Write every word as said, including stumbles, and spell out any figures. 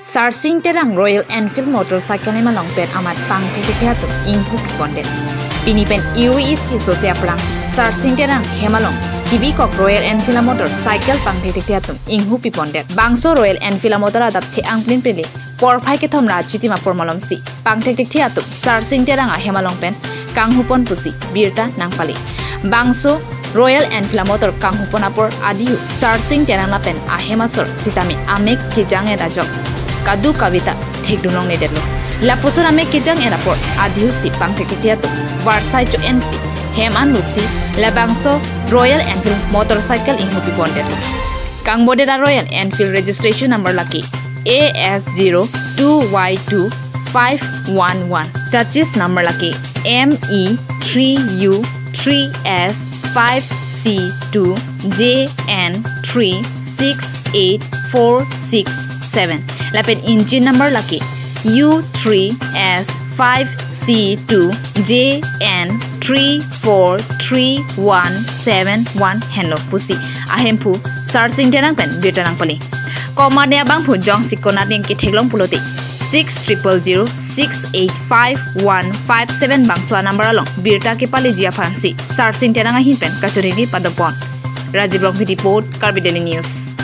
Sarsing Terang Royal Enfield motorcycle hem along pen amat pangthekthekthe atum inghu pipondet. Pini pen irui isi sose aphrang Sarsing Terang hem along kibikok Royal Enfield motorcycle pangthekthekthe atum inghu pipondet. Bangso Royal Enfield motor adap the-ang plin pele porphai kethom ra achitim apor malomsi pangthekthekthe atum Sarsing Terang ahem along pen kanghupon pusi birta nangpali. Bangso Royal Enfield motor kanghupon apor adihu Sarsing Terang lapen ahem asor sitame amek kejang-et ajok kadokave ta thekdun longledetlo. Lapuson amek kejang-et apor adihusi pangthekthekthe atum varsai cho-ensi hem anutsi labangso Royal Enfield motorcycle inghu pipondetlo. Kangbodet a Royal Enfield registration number lake A S zero two Y two five one one. Chassis number lake M E three U three S five C two J N three six eight four six seven. Lapen engine number lake U three S five C two J N three four three one seven one henlo pusi ahemphu Sarsing Terang pen birta nangpali. Komatne abangphu jongsi konat ning ketheklong pulote six triple zero six eight five one five seven bangso a number along birta kepaliji aphansi Sarsing Terang ahin pen kachonini padopon. Rajiv Rongphit report, Karbi Daily News.